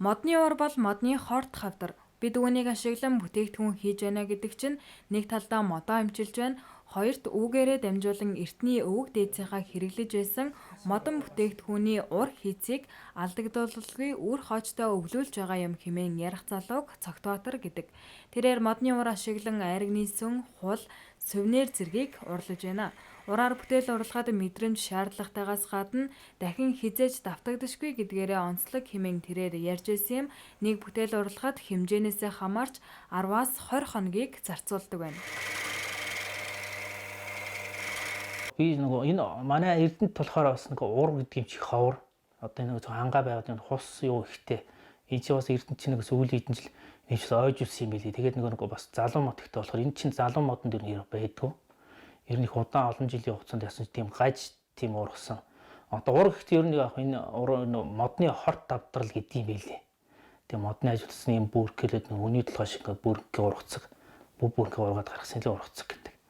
Модны уур бол модны хорт хавдар. Бид үүнийг ашиглан бүтээгдэхүүн хийж байна гэдэг чинь нэг талдаа модоо эмчилж байна, хоёрт үүгээрээ дамжуулан эртний өвөг дээдсийнхаа хэрэглэж байсан модон бүтээгдэхүүний ур хийцийг алдагдуулалгүй үр хоочтой өвлүүлж байгаа юм хэмээн ярих залууг Цогтбаатар гэдэг. Тэрээр модны ур ашиглан айрагны сүн, хул, сувенир зэргийг урлаж байна. Ураар бүтээл урлахад мэдрэмж шаардлагатайгаас гадна дахин хэзээ ч давтагдашгүй гэдгээрээ онцлог хэмээн тэрээр ярьж байсан юм. Нэг бүтээл урлахад хэмжээнээсээ хамаарч 10-аас 20 хоногийг зарцуулдаг байна. Би нөгөө энэ манай Эрдэнэт болохоор бас нөгөө ур гэдэг юм чи ховор. Одоо нэг зөв хангаа байгаад энэ хус юу ихтэй. Энэ чи бас Эрдэнэт чи нэг сүүлийн хэдэн жил энэ ч ойж үссэн юм билий. Тэгээд нөгөө бас залуу мод ихтэй болохоор энэ чинь залуу модон дэр нэр байдгүй. Ер нь их удаан олон жилийн хугацаанд ясан ч тийм гаж тийм ургасан. Одоо ур гэхдээ ер нь яг энэ ур модны хорт давдрал гэдэг юм билий. Тэгээ модны ажилтны юм бүрхэлээд нэг өний толгой шиг бүрхгээ ургацаг, бүх бүрхгээ ургаад гаргасан л ургацаг гэдэг.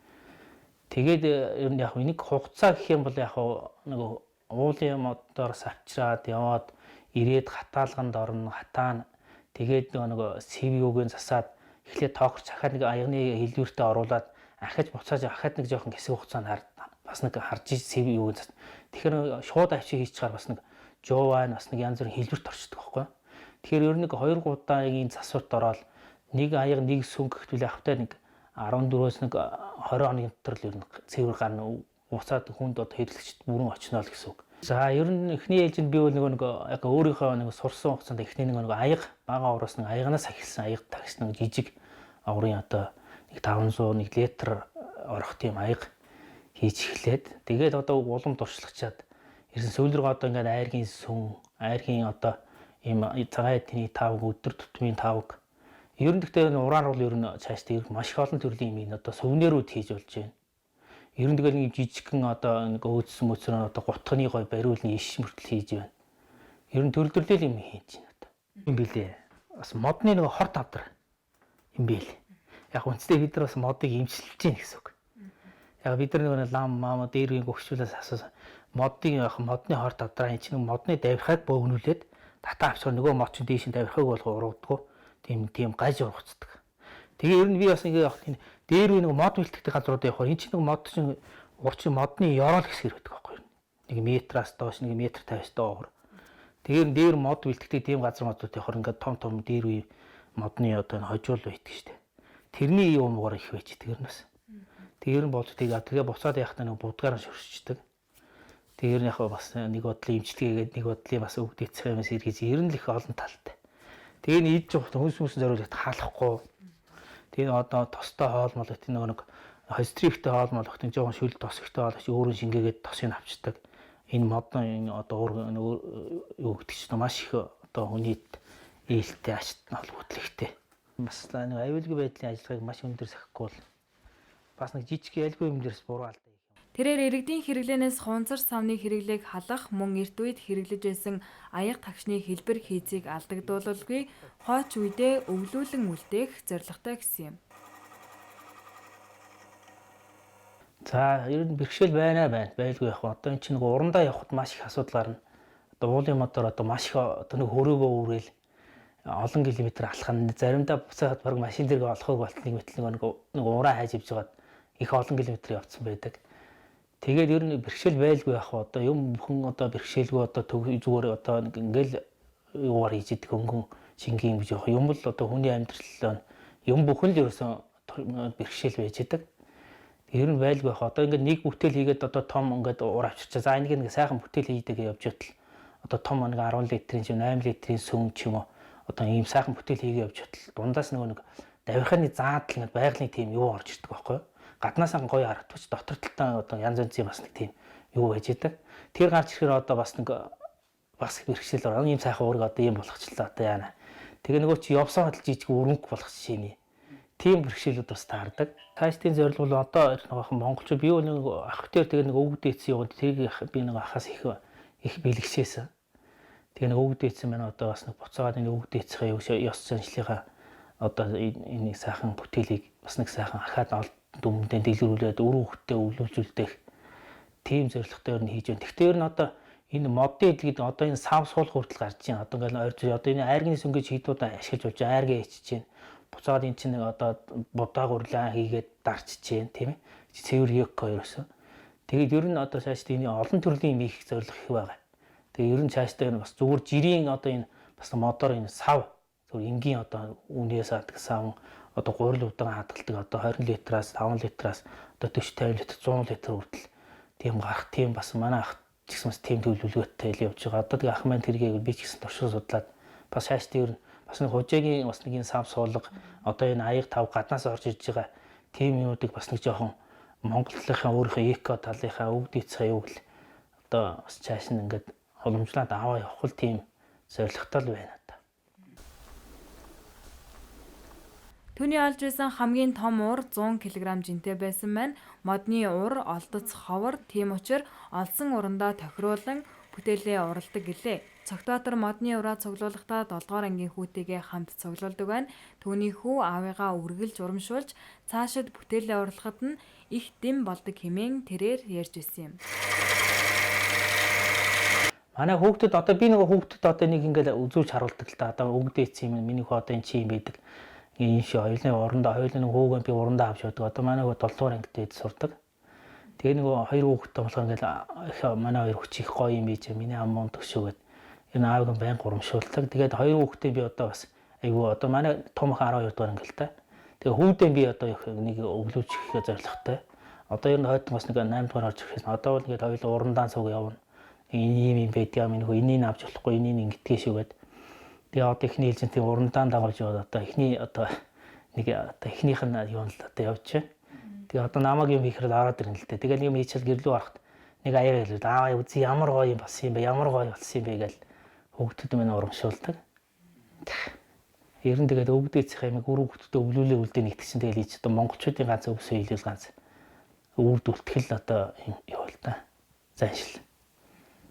Тэгээд ер нь яг энийг хугацаа гэх юм бол яг нөгөө уулын модоор савчраад яваад ирээд хатаалганд орно, хатаана. Тэгээд нөгөө сэв юуг нь засаад эхлээд тоохорч ахаад нэг аягны хэлвэртээ оруулаад ахиж буцааж ахаад нэг жоохон хэсэг хугацаанд хар бас нэг харж сэв юуг нь. Тэгэхээр шууд авчиг хийж чаар бас нэг жууваа бас нэг янз бүрийн хэлвэрт орчдөг байхгүй. Тэгэхээр ер нь нэг 2 3 удаагийн засварт ороод нэг аяг нэг сүнг гэхтэл явахтай нэг 14-өөс нэг 20 хоногийн дотор л ер нь цэвэр гарна, буцаад хүнд одоо хэрэглэгчд бүрэн очино л гэсэн үг. За ер нь эхний ээлжинд би бол нөгөө нэг яг өөрийнхөө нэг сурсан хугацаанд эхний нэг аяга бага ураас нэг аягнаас ахилсан аяга тагс нэг жижиг аврын одоо нэг 500 нэг литр орох тийм аяга хийж эхлээд тэгээд одоо улам туршлагачаад ирсэн сүүл рүү одоо ингээд айргийн сүн, айргийн одоо ийм цагаан эдний тавг, өдөр тутмын тавг. Ер нь гэхдээ ураар бол ер нь цаашдаа маш их олон төрлийн юм одоо сувенирүүд хийж болж байна. Ер нь тэгэл нэг жижигхэн одоо нэг өөдсөн мөцрөө одоо гутганы гой бариулны иш мөртөл хийж байна. Ер нь төрөл төрлөө юм хийж байна одоо. Юм билээ. Бас модны нэг хор тавдар юм бил. Яг үнэндээ бид нар бас модыг эмчилж байна гэсэн үг. Яг бид нар нэг лам маама дээргийн гөгчүүлээс асуусан. Модын яг модны хор тавдраа энэ чинь модны давирхайг бөөгнүүлээд татаа авчихаар нөгөө мод чинь дээш нь давирхайг болох уруудгүй. Тийм гаж ургацдаг. Тэгээ ер нь би бас ингээ явах тийм дээр үе нэг мод бэлтгэдэг газрууд явахаар энэ чинь нэг мод чинь ур чинь модны ёроол хэсгэр байдаг байхгүй юу? 1 метраас доош 1 метр 50-аас доор. Тэгэхээр дээр мод бэлтгэдэг тийм газар модууд явахаар ингээ том том дээр үе модны одоо энэ хожуул байдаг штэ. Тэрний юм уугаар их байж тэр нь бас. Тэр нь болж тэгээ буцаад явахдаа нэг будгаар шүршчихдэг. Тэр нь яг бас нэг бодлын имчилгээгээд нэг бодлын бас өвд эцэг юмс эргэж ер нь л их олон талтай. Тэгээ нь идж явах хүнс хүнс зориулахт халахгүй. Тэгээ одоо тостой хоол мол гэх нэг нэг хострифтэй хоол мол гэх жоохон шүл тос ихтэй хоол чи өөрөө шингээгээд тосыг авчдаг. Энэ модон энэ одоо юу гэдэг чинь маш их одоо хүний ээлтэй ачт холбогдлогтэй. Бас нэг аюулгүй байдлын ажиллагааг маш өндөр сахихгүй бол бас нэг жижиг ялгүй юм дээрс буруу алдаа. Тэрээр иргэдийн хэрэглээнээс хунцар савны хэрэглээг халах мөн эрт үед хэрэглэж байсан аяга тагшны хэлбэр хийцийг алдагдуулалгүй хойч үедээ өвлүүлэн үлдээх зорилготой гэсэн юм. За ер нь бэрхшээл байна байлгүй яг. Одоо энэ чинь нэг урандаа явхад маш их асуудал гарна. Одоо уулын модоор одоо маш их одоо нэг хөрөөгөө үүрэл олон километр алхах нь заримдаа буцаад баг машин дээр олохыг болт нэг мэтэл нэг ураа хайж явж байгаад их олон километр явцсан байдаг. Тэгээд ер нь бэрхшээл байлгүй яг. Одоо юм бүхэн одоо бэрхшээлгүй одоо зүгээр одоо нэг ингээл юугаар хийж идэг өнгөн шингийн юм гэж явах юм бол одоо хүний амьдрал юм бүхэн л ерөөсөн бэрхшээл байж идэг. Ер нь байлгүй яг. Одоо ингээд нэг бүтээл хийгээд одоо том ингээд уур авчирчаа. За энийг нэг сайхан бүтээл хийдэг гэж явж байтал одоо том нэг 10 литрийн ч 8 литрийн сүн ч юм уу одоо ийм сайхан бүтээл хийгээ явж байтал дундаас нөгөө нэг давирханы заадал ингээд байгалийн тийм юу орж ирдэг байхгүй юу? Гаднаас нь гоё харагдвч дотор талдаа одоо янз янзын бас нэг тийм юу байж идэг. Тэр гарч ирэхээр одоо бас нэг бас бэрхшээл орно. Ийм сайхан уурыг одоо ийм болгочлаа одоо яана. Тэгээ нөгөө чи явсан хадал жижиг өрөнгө болгоч шийний. Тийм бэрхшээлүүд бас таардаг. Цаашдын зорилго бол одоо нэг монголчууд би бол нэг ах дээр тэгээ нэг өвөг дээдсэн яваад тэрийг би нэг ахаас их их бэлгшээсэн. Тэгээ нэг өвөг дээдсэн маань одоо бас нэг буцаагаад энэ өвөг дээдсийнхээ юу ёс заншлынхаа одоо энэ сайхан бүтээлийг бас нэг сайхан ахаад олд дүмдэн дэлгэрүүлээд өрөө хөлтөө өвлүүлжүүлдэх тийм зорилготой ер нь хийж байна. Гэхдээ ер нь одоо Энэ модын идэл гэдэг одоо энэ сав суулга хүртэл гарч байна. Одоо ингээл ойр зүр одоо энэ айргын сүнгээ чийдүүд ашиглаж болж айргаа ичж байна. Буцаад энэ чинь одоо будаа гурлаа хийгээд дарчиж байна, тийм ээ. Цэвэр эко ерөөсөө. Тэгээд ер нь одоо цаашдаа энэ олон төрлийн юм хийх зорилго их байгаа. Тэгээд ер нь цаашдаа энэ бас зүгээр жирийн одоо энэ бас модоор энэ сав зүгээр энгийн одоо үнээс адаг сав одоо гурил удаан хадгалдаг одоо 20 литраас 5 литраас одоо 40 50 литр 100 литр хүртэл тийм гарах тийм бас манай ах ч гэсэн бас тийм төлөвлөгөөтэй л явж байгаа. Одоо тэгээ ах маань тэргийг би ч гэсэн туршиж судлаад бас цаашдаа ер нь бас нэг хужаагийн бас нэг энэ сав суулга одоо энэ аяг тав гаднаас орж иж байгаа тийм юмнуудыг бас нэг жоохон Монгол талынхаа өөрийнхөө эко талынхаа өвд эцээ юу гэл одоо бас цааш нь ингээд уламжлаад аваа явах л тийм зорилготой л байна одоо. Түүний олж байсан хамгийн том уур 100 кг жинтэй байсан маань. Модны уур олдоц ховор, тийм учраас олсон урандаа тохируулан бүтээлээ уралдаг гэлээ. Цогтбаатар модны ураа цуглуулахдаа 7 дугаар ангийн хүүтэйгээ хамт цуглуулдаг байна. Түүний хүү аавыгаа үргэлж урамшуулж цаашид бүтээлээ урлахад нь их дэм болдог хэмээн тэрээр ярьж байсан юм. Манай хүүхдэд одоо би нэг хүүхдэд одоо нэг ингээл үзүүлж харуулдаг л та. Одоо өгдөөц юм миний хүү одоо энэ чи юм байдаг. Энэ шиг хоёулын урандаа хоёулын хүүгэн би урандаа авч явдаг. Одоо манай хүү 7 дугаар ангид хэд сурдаг. Тэгээ нөгөө хоёр хүүхэдтэй болохоор ингээл их манай хоёр хүч их гоё юм ийж миний ам мундаг шүү гэд. Энэ аавыг нь байнга урамшуулдаг. Тэгээд хоёр хүүхдээ би одоо бас айгүй одоо манай том охин 12 дугаар анги л та. Тэгээ хүүдээ би одоо их нэг өвлүүлж хийх зорилготой. Одоо ер нь хойтон бас нэг 8 дугаар орж ирэхээс одоо бол ингээд хоёул урандаа цуг явна. Энэ юм юм байдгаа минь хөө энийг авч болохгүй энийг ингэдгээ шүү гэд. Тэгээ одоо эхний ээлжин тийм урандаа дагуулж яваад одоо эхний одоо нэг одоо эхнийх нь юу нь л одоо явж байна. Тэгээ одоо намайг юм хийхээр л ороод ирнэ л дээ. Тэгэл юм хийчихэл гэрлүү ороход нэг аяга хэлээд аа үзье ямар гоё юм болсон юм бэ ямар гоё болсон юм бэ гэл хүүхдүүд минь урамшуулдаг. Ер нь тэгээд өвгдээцэх юм үр хүүхдүүдэд өвлүүлээ үлдээ нэгтгэх чинь тэгэл ийч одоо монголчуудын ганц өвсөө хэлвэл ганц үрд үлтгэл одоо юм юу л да. Заншил.